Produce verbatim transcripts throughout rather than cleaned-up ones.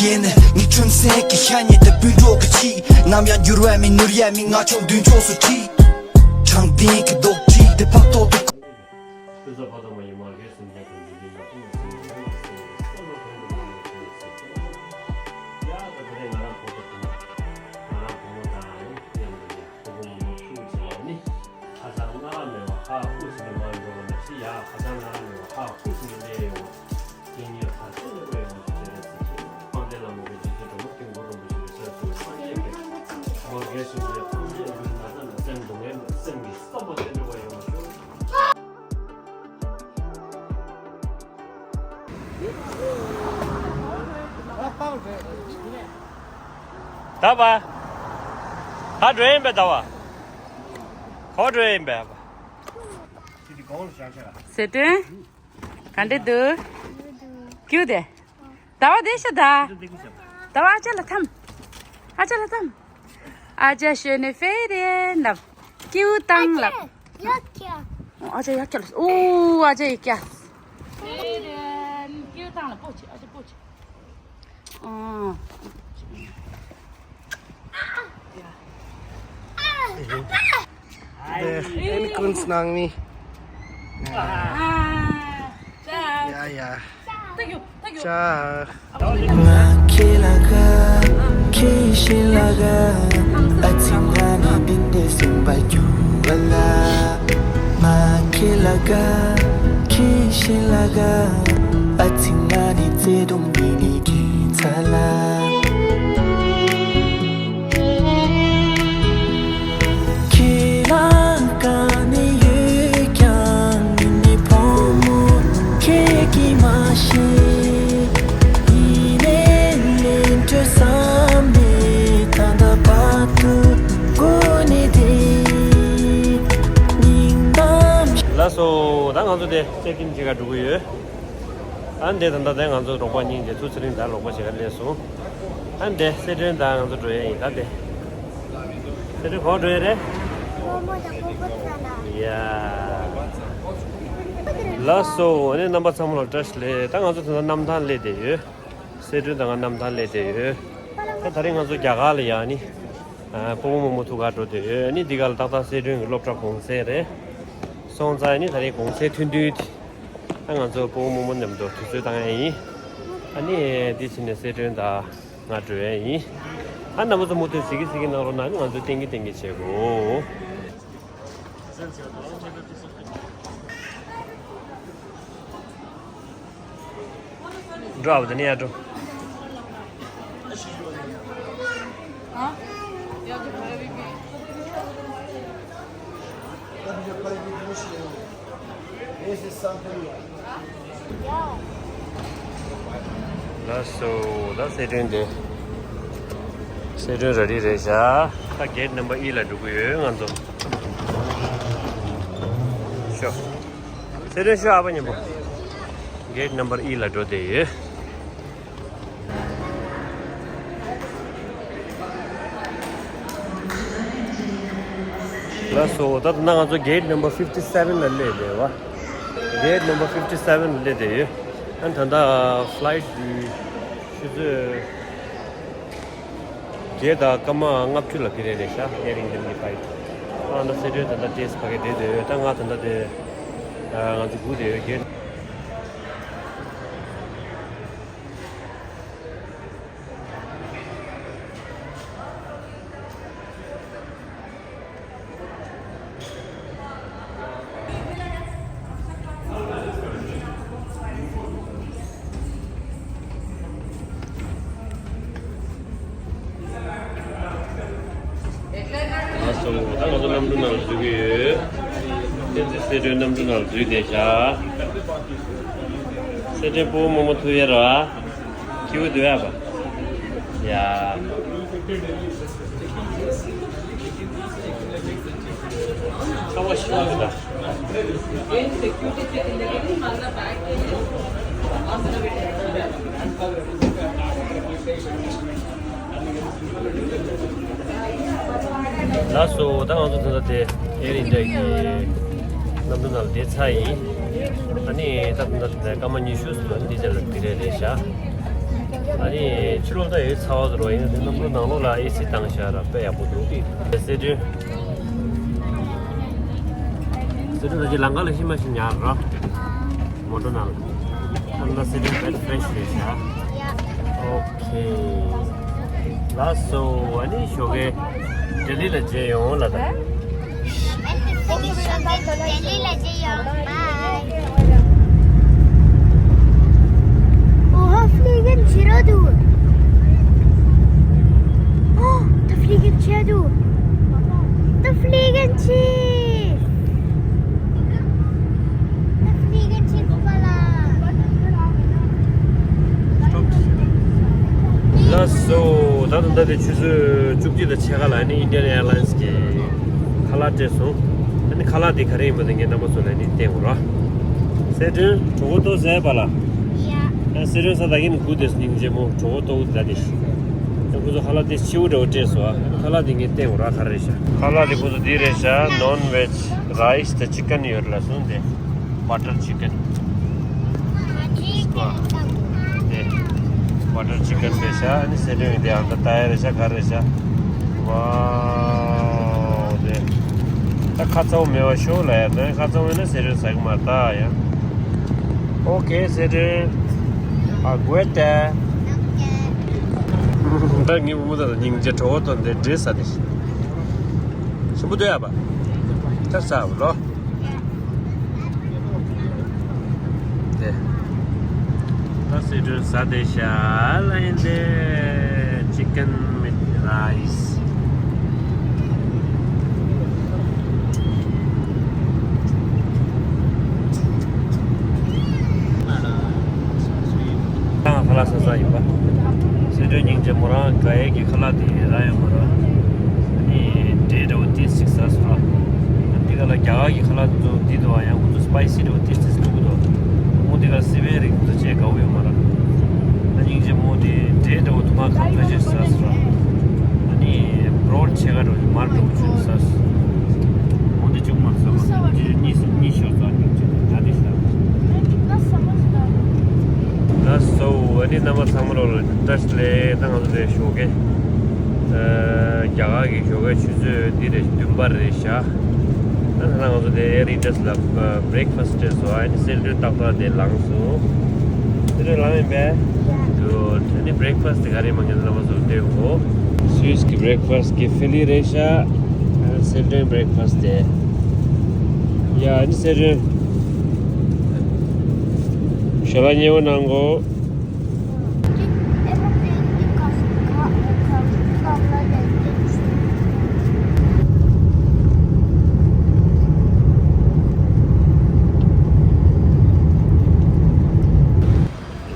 ཡིན། ངའི་ཁྲོན་སེང་གི་ཤ་ཉེ་དུ་སྤུན་གྲོགས་ཀྱི་ཆེད། ནམ་ཡང་འགྱུར་བ་མེད་ནོར་ཡ་མེད། ང་ཆོ་མདུན་ཕྱོགས་སུ་ཁྲིད། དྲང་བདེན་གྱི་རྡོག་ཁྲིད་དེ་ཕག་ཐོག་ཏུ། ཀུན་བཟང་ཕ་དང་མ་ཡིན་མ་རྒན་གསུམ་ལྡན་དང་འདི་འདི་ཡག་པོ་མ་བྱུང་ཡང་མ་ཟེར་བའི་བསམ་བློ་གང་དུ་མ་བྱུང་ཟེར་ཟེར། ཡ་ད་དེ་རིང་ང་རང་གོ་ཐུབ་ཐུབ་ན་ང་རང་བུ་མོ་དང་མཉམ་དུ་ནས་སྤོ་བོ་མོ་མོ་ཐུག་བྱེད་ལ་ནི་ཧ་ཅང་སྔ་ར་མེད་པ་ཧ་ཧུ་ཟེར་ནས་མ་འགྲོ་བ་ན་ཤི་ཡ་ཧ་ཅང་སྔ་ར་མེད་པ་ཧ་ཧུ་ཟེར་ནས་སླེབས་ཡོང་བ། རྐྱེན་ངན་ཕར་ཚུར་ལ་བཀོད་ཡོང་བ་ཞིག་རེད་ཟེར་གྱི། དཔལ་ལྡན་བླ་མ་དགེ་ཆོས་སྒྲོལ་མ་སྐྱབས་མགོན་རིན་པོ་ཆེ་གི་སྲས་སུ་སངས་རྒྱས་ཀྱི་མོར་རྒན་གསུམ་གྱི་ཕ་མའི་ལུས་ན་ཚ་ན་སེམས་སྡུག་བསྔལ་ན་སེམས་ཀྱི་བསམ་པ་བརྟན་པོ་ཡོང་བ་ཞུ། ད་བ། ད་འགྲོ་ཡིན་པས་ད་བ། ག་པར་འགྲོ་ཡིན་པས། ཟེར་དོན། ག་འདྲ་འདུག་ཀྱུ་དེ། ཟླ་བ་བསྡད་ཤག་ད། ཟླ་བ་ཨ་ཅག་ལ་འཐམ། ཨ་ཅག་ལ་འཐམ། ཨ་ཅག་ཞོན་ནས་ཕེ་རེ་ལབ། ཀྱུ་བཏང་ལབ། ཡ་ཀྱ། ཨ་ཅག་ཡ་ཀྱ་ལ། ཨོ་ཨ་ཅག་ཡ་ཀྱ། ཕེ་རེ། ཀྱུ་བཏང་ལ་པོ་ཆེ་ཨ་ཅག་པོ་ཆེ། ཨོ། དེ་ཨེན་ཀུན་སྣང་མི། ཡ་ཡ། ཅག་ང་ཁྱེད་ལ་དགའ། ཁྱེད་ཤེས་ལ་དགའ། ཨ་ཙི་ང་ནི་འདི་འདྲ་སེམས་པ་སྐྱོ་བ་ལ། ང་ཁྱེད་ལ་དགའ། ཁྱེད་ཤེས་ལ་དགའ། ཨ་ཙི་ང་ནི་བརྩེ་དུང་འདི་ནི་ཁྱེད་ཚ་ལ། ཁྱེད་ལ་དགའ་ནི་ཡོད་ཀྱང་མི་ནི་ཕོ་མོ་ཁྱེད་ཀྱིས་མ་ཤེས། ཡིན་ནའི་ལེན་འཕྲོད་བསམ་ནས་ད་ལྟ་བར་དུ་སྒུག་ནས་བསྡད། སྙིང་གཏམ། ལགས་སོ། ད་ང་ཚོ་དེ་ཅེག་ཨིན་བྱེད་ག་འགྲོ་གི་ཡོད། ཨ་འདི་ད་ལྟ་དེ་ང་ཚོ་རོགས་པ་གཉིས་དེ་ཚོ་ཚེ་རིང་དང་རོགས་པ་བྱེད་ག་སླེབས་སོང་། ཨ་འདི་སེ་སྒྲོན་དང་ང་ཚོ་འགྲོ་ཡ་ཡིན་ད་དེ། སེ་སྒྲོན་གང་འགྲོ་ཡ་རེད། མོ་མོ་དང་པོ་པོ་ཚ་ལ། ཡ། ལགས་སོ། ཨ་ནི་རྣམ་པ་ཚང་མ་ལ་བཀྲ་ཤིས་བདེ་ལེགས། ད་ང་ཚོ་ད་ལྟ་གནམ་ཐང་སླེབས་བསྡད་ཡོད། སེ་སྒྲོན་དང་ང་གནམ་ཐང་སླེབས་བསྡད་ཡོད། ད་ད་རེས་ང་ཚོ་རྒྱ་གར་ལ་ཡ་ནི། ཨ་སྤོ་བོ་མོ་མོ་ཐུག་ག་འགྲོ་བསྡད་ཡོད། ཨ་ནི་འདི་ག་ལ་ཏག་ཏག་སེ་སྒྲོན་གྱི་སློབ་གྲྭ་གུང་སེང་རེད། སོང་ཙང་ཨ་ནི་ད་རེས་གུང་སེང་ཐུང་ཐུང་དེ། ད་ང་ཚོ་སྤོ་བོ་མོ་མོ་མཉམ་དུ་དུས་ཚོད་བཏང་ཡ་ཡིན། ཨ་ནི་འདི་ཕྱིན་ནས་སེ་སྒྲོན་དང་ང་འགྲོ་ཡ་ཡིན། ཨ་རྣམ་པ་ཚོ་མུ་མཐུད་གཟིགས་ཀྱི་གཟིགས་ཀྱི་གནང་རོགས་གནང་། ཨ་ནི་ང་ཚོ་ཏིང་གི་ཏིང་གི་བྱེད་དགོས། འགྲོ་ཨ་བ་དེ་ནས་ཡར་འགྲོ། ལགས་སོ། ད་སེ་སྒྲོན་དེ། སེ་སྒྲོན་ར་རི་རེད་བཞག་ད་གེ་ཊི་ནམ་བར་ཨི་ལ་འགྲོ་གི་ཡོད་ང་ཚོ། ཤོག་སེ་སྒྲོན་ཤོག་ཨ་ཕ་མཉམ་པོ། གེ་ཊི་ནམ་བར་ཨི་ལ་འགྲོ་བསྡད་ཡོད། ལགས་སོ། ད་ལྟ་ང་ཚོ་གེ་ཊི་ནམ་བར་ཕིབ་ཊི་སེ་བན་ལ་སླེབས་བསྡད་པ། གེ་ཊི་ནམ་བར་ཕིབ་ཊི་སེ་བན་ལ་སླེབས་བསྡད་ཡོད། ཨ་ད་ལྟ་ཕི་ལའི་ཊི་གི་ཆུ་ཚོད་བརྒྱད་དང་སྐར་མ་ལྔ་བཅུ་ལ་ཕེབས་རེད་རེད་ཤག་ཨེར་ཨིན་ཌི་ཡན་གྱི་ཕི་ལའི་ཊི། ཨ་ད་སེ་སྒྲོན་ད་ལྟ་ཏོག་ཙམ་ཕ་གི་བསྡད་བསྡད་ཡོད། ད་ང་ད་ལྟ་དེ་ང་ཚོ་སྒུག་བསྡད་ཡོད་གེ་ཊི། ལགས་སོ། ད་ང་ཚོ་གནམ་གྲུ་ནང་ལ་འཛུལ་གྱི་ཡོད། བསྟན་འཛིན་སེ་སྒྲོན་གནམ་གྲུ་ནང་ལ་འཛུལ་བསྡད་བཞག་སེ་སྒྲོན་སྤོ་བོ་མོ་མོ་ཐུག་ཡོད་ར། ཁྱེའུ་འདུག་ཡ་པ། ཡ། ཚ་བ་ཞིག་ཡོད་ད། ལགས་སོ། ད་ང་ཚོ་ད་ལྟ་དེ་ཨེར་ཨིན་ཌི་ཡ་གི་ གནམ་གྲུ་ནང་ལ་བསྡད་ཚར་ཡིན། ཨ་ནི་ད་ལྟ་འདི་སྐར་མ་ཉི་ཤུ་ཙམ་འདི་ཚོ་ལ་དེ་འདྲ་རེད་ཤག་ཨ་ནི་ཕྱི་ལོགས་ད་ཡོད་ཚ་བ་ཟེར་བ་ཡིན་ན་དེ་གནམ་གྲུ་ནང་ལོགས་ལ་ཨེ་སི་བཏང་ཤག་ར་དཔེ་ཡག་པོ་འདུག་སེ་ཏྲེན། སེ་ཏྲེན་ད་ཅི་ལམ་ཁ་ལ་ཤི་མ་ཤི་ཉར་ར། མོ་ཊ་ནང་ལ། ཨ་ནི་སེ་ཏྲེན་དཔེ་ཕེ་རེ་ཤི་རེད་ཤག་ཨོ་ཁེ། ལགས་སོ། ཨ་ནི་ཞོགས་ཀས་ལྡི་ལི་ལ་མཇལ་ཡོང་ལ་ད། ལྡི་ལི་ལ་མཇལ་ཡོང་། Bye. Oha, fliegen Tiere, du. Oh, da fliegen Tiere, du. Da fliegen Tiere. ལགས་སོ། ད་ད་ལྟ་དེ་ཆུ་ཚོད་བཅུ་གཅིག་དང་ཕྱེད་ཀ་ལ་ནི་Indian Airlines གི་ཁ་ལག་སྤྲད་སོང་། ཨ་ནི་ཁ་ལག་དེ་ག་རེ་ཡིན་པ་དེ་ངས་རྣམ་པ་ཚོ་ལ་ནི་བསྟན་དགོས་ར། སེ་ཏྲེན་གྲོད་ཁོག་ལྟོགས་ཟེར་པ་ལ། ཡ། ཨ་སེ་ཏྲེན་ས་ད་གིན་སྒུག་དེ་སྙིང་རྗེ་མོ་གྲོད་ཁོག་ལྟོགས་ད་དེ། ཨ་ཁོ་ཚོ་ཁ་ལག་དེ་ཕྱེ་མ་འདྲ་བོ་སྤྲད་སོང་ཨ། ཁ་ལག་དེ་ངས་བསྟན་དགོས་ར། ག་རེ་རེད་ཤག་ཁ་ལག་དེ་ཁོ་ཚོ་འདི་རེད་ཤག Non-veg rice དང་chicken ཡོད་ལ་སོང་དེ། Butter chicken. དེ། Butter chicken དེ་ཤ་ཨ་ནི་སེ་ཏྲེན་དེ་ཨང་ད་ལྟ་ཡ་རེད་ཤག་ག་རེད་ཤག་ཝའོ་དེ། ད་ཁ་ཚ་བོ་མེད་པ་ཤོག་ལ་ཡ། ད་ཁ་ཚ་བོ་ཡིན་ན་སེ་ཏྲེན་ཟ་གི་མ་རེད་ད་ཡ། ཨོ་ཁེ་སེ་ཏྲེན། ཨ་གོ་ཏེ། ད་ངའི་བུ་མོ་ད་ལ་སྙིང་རྗེ་གྲོད་ཁོག་ལྟོགས་དེ་འདྲེ་ཟ་དེ། ཞིམ་པོ་འདུག་ཡ་པ། ད་ཟ་བ་ལོ། དེ། ད་སེ་ཏྲེན་ཟ་དེ་ཤ་ལ་ཡིན་ཏེ། Chicken with rice. ད་ང་ཁ་ལག་ཟ་ས་ཡིན་པ། སེ་ཏྲེན་སྙིང་རྗེ་མོ་རང་དགའ་ཡས་ཀྱི་ཁ་ལག་དེ་རག་ཡོད་མ་རེད། ཨ་ནི་འབྲས་འདྲ་བོ་ཏིས་ཅིག་ཟ་སོང་ར། འདི་ག་ལ་རྒྱ་གར་གྱི་ཁ་ལག་ཚོ་འདི་འདུག་ཨ། ཡང་ཁོ་ཚོ་སི་པའི་སི་འདྲ་བོ་ཏིས་ཏིས་བླུགས་འདུག་ཁོང་འདི་ག་སི་པན་རིགས་ཚོ་བྱས་དགའ་བོ་ཡོད་མ་རེད། ཨ་སྙིང་རྗེ་མོ་དེ་འབྲས་འདྲ་བོ་དུ་མ་ཁ་ཁ་ཤས་ཟ་སོང་ར། ཨ་ནི་བྲོ་ཆེ་ག་འདྲ་བོ་མར་འདྲ་བོ་ཆུ་ཟ་སོང་། འོ་འདི་ཅུང་མ་ཟ་མ་ཟ་འདི་གཉིས་གཉིས་ཤོར་ཙང་སྙིང་རྗེ་ད་འདི་ཟ། ལགས་སོ། ཨ་ནི་རྣམ་པ་ཚང་མ་ལོ་ལ་བཀྲ་ཤིས་བདེ་ལེགས། ད་ང་ཚོ་དེ་ཞོགས་ཀས་རྒྱ་གར་གྱི་ཞོགས་ཀའི་ཆུ་ཚོད་འདི་རེད། བདུན་པ་རེད་ཤག་ད་ད་ང་ཚོ་དེ་Air Indus ལ་breakfast སྤྲད་སོང་། ཨ་ནི་སེ་ཏྲེན་ཏག་ཏག་དེ་ལངས་སོང་། སེ་ཏྲེན་ལངས་ཡིན་པས། Good. ཨ་ནི་breakfast དེ་ག་རེ་མ་ངེས་ལ་མ་སོང་སྟེ་གོ། Swiss གི་breakfast གི་ཕི་ལི་རེད་ཤག་སེ་ཏྲེན་breakfast དེ། ཡ་ཨ་ནི་སེ་ཏྲེན། ཞོར་ལ་མཉེས་པོ་གནང་གོ།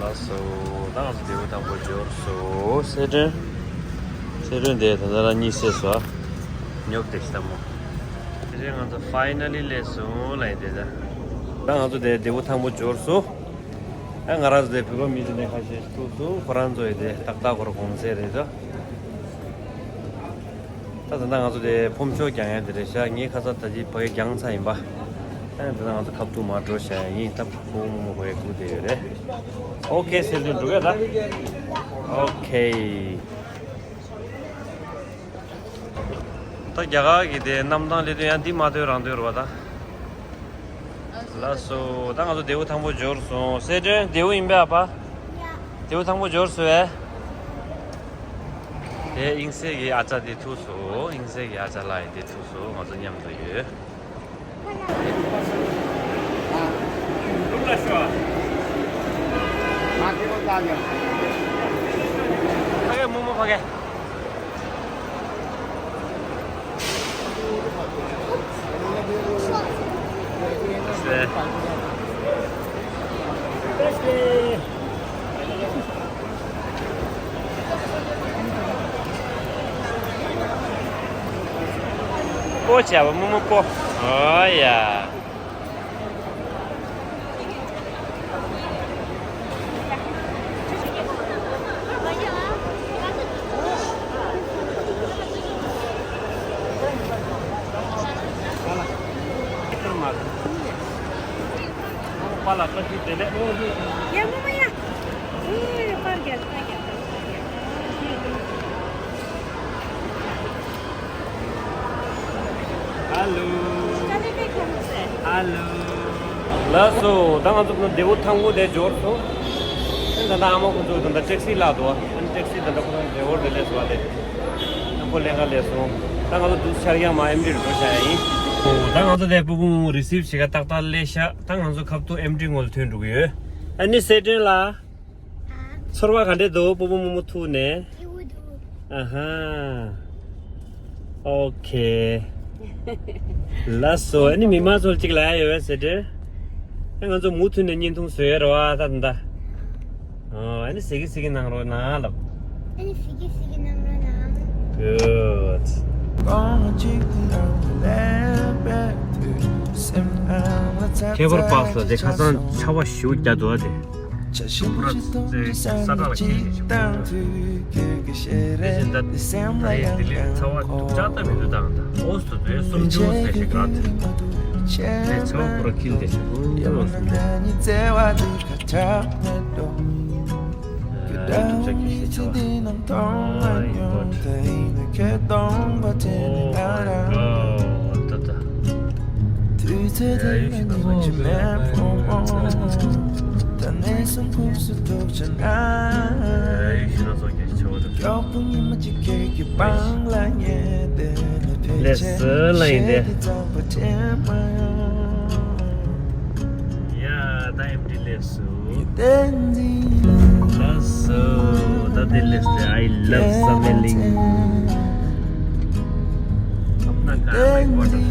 ལགས་སོ། ད་ང་ཚོ་ལྡེའུ་དང་པོ་འབྱོར་སོང་། སེ་ཏྲེན། སེ་ཏྲེན་དེ་ད་ལྟ་ལ་གཉིད་སད་སོང་། ཉོབ་དེ་ཤི་ད་མོ། སེ་ཏྲེན་ང་ཚོ་finally སླེབས་སོང་ལ་ཡིན་དེ་ད། ད་ང་ཚོ་དེ་ལྡེའུ་དང་པོ་འབྱོར་སོང་། ཨ་ང་རང་ཚོ་དེ་བོད་པ་མི་ཚོ་ནས་ཁ་ཤས་ཐུག་སོང་། ཁོ་རང་ཚོ་ཡི་དེ་ཏག་ཏག་ཁོ་ར་གོང་ཚད་རེད་ད། ད་ད་ལྟ་ང་ཚོ་དེ་ཕོམ་ཤོ་རྒྱག་ཡ་དེ་རེད་ཤག་ངའི་ཁ་ཚ་ད་ཅི་ཕ་གི་རྒྱང་ཚ་ཡིན་པ། ཨ་ད་ལྟ་ང་ཚོ་ཁ་ཐུག་མར་འགྲོ་བྱ་ཡ་ཡིན། ད་ཕོ་མོ་མོ་ཁོ་ཡ་སྒུག་བསྡད་ཡོད་རེད། ཨོ་ཁེ་སེ་ཏྲེན་འགྲོ་གི་ད། ཨོ་ཁེ། ད་རྒྱ་གར་གྱི་དེ་གནམ་ཐང་སླེབས་དུས་ཡང་འདི་མ་ཐོན་རང་ཐོན་རེད་པ་ད། ལགས་སོ། ད་ང་ཚོ་ལྡེའུ་དང་པོ་འབྱོར་སོང་། སེ་ཏྲེན་ལྡེའུ་ཡིན་པས་ཨ་ཕ། ལྡེའུ་དང་པོ་འབྱོར་སོང་ཨེ། དེ་དབྱིངས་གསལ་གྱི་ཨ་ཅག་དེ་ཐུག་སོང་། དབྱིངས་གསལ་གྱི་ཨ་ཅག་ལགས་ཡིན་དེ་ཐུག་སོང་། ང་ཚོ་མཉམ་དུ་ཡོད། ཕ་གི་རྨོ་མོ་ཕ་གི། པོ་བྱ་བ་རྨོ་མོ་པོ། ཨོ་ཡ། པཱ་ལགས་བཀའ་དྲིན་བདེ་ལེགས། ཡ་མོ་མོ་ཡ། ཨེ་པར་རྒྱག་པར་རྒྱག་པར་རྒྱག་ཧ་ལོ། ཧ་ལོ། ལགས་སོ། ད་ང་ཚོ་ནི་བདེ་པོ་ཐང་པོ་དེ་འབྱོར་སོང་། ཨ་ནི་ད་ལྟ་ཨ་མ་ཁོ་ཚོ་ད་ལྟ་ཊེག་སི་ལ་འདུག་ཨ་ནི་ཊེག་སི་ད་ལྟ་ཁོ་རང་ཌ་རའི་ཝར་དེ་སླེབས་སོང་བ་དེ། ཨ་ཁོ་ལས་ཀ་སླེབས་སོང་། ད་ང་ཚོ་དུས་ཆར་ཡང་མ་ཨེམ་ཌི་རུ་འགྲོ་བྱ་ཡ་ཡིན། ཨོ་ད་ང་ཚོ་དེ་སྤོ་བོ་རི་སིབ་བྱེད་ག་ཏག་ཏག་སླེབས་ཤག་ད་ང་ཚོ་ཁ་ཐུག་ཨེམ་ཌི་ངོ་ལ་ཐོན་འགྲོ་གི་ཡོད། ཨ་ནི་སེ་ཏྲེན་ལ། ཚོར་བ་ག་འདྲས་འདུག་སྤོ་བོ་རྨོ་མོ་ཐུག་ནས། སྐྱིད་པོ་འདུག་ཨ་ཧ། ཨོ་ཁེ། ལགས་སོ། ཨ་ནི་མི་མང་ཚོ་ལ་གཅིག་ལབ་ཡ་ཡོད་པས་ཟེར་དྲན། ཨ་ང་ཚོ་མུ་མཐུད་ནས་བརྙན་ཐུང་བཟོས་ཡོད་རེད་བ་ད་ད། ཨོ་ཨ་ནི་གཟིགས་གི་གཟིགས་གི་གནང་རོགས་གནང་ལབ། ཨ་ནི་གཟིགས་གི་གཟིགས་གི་གནང་རོགས་གནང་། Good. ཁེ་བར་པཱ་སི་ལ་དེ་ཁ་སང་ཆར་པ་ཞེ་པོ་རྒྱག་འདུག་ཨ་དེ། ཤམ་བུ་ར་ཚེ་ས་ཁྲ་ལ་ཁྱེར་ཞིག་དེ་བཞིན་ད་ད་རེས་ལྡི་ལིར་ཚ་བ་སྡུག་ཅག་ལྟ་མི་འདུག་ད་ད་ཨོ་སི་ཏྲེ་ལི་ཡ་སུམ་ཅུ་ཟེར་ཞིག་ག་དེ་དེ་ཚ་བ་པུ་ར་ཁྱེར་དེ་ཞིག་ཨོ་སི་ཏྲེ་ལི་ཡ་སུམ་ཅུ། སྡུག་ཅག་གི་ཞིག་ཚ་བ། Oh my God. Oh my God. ད་ད། ལགས་སོ་ལགས་ཡིན་ཏེ། ཡ་ད་ཨེམ་ཌི་ལགས་སོ། ལགས་སོ། ད་དེ་ལགས་སོ། I love Zameling. अपना काम है quarter.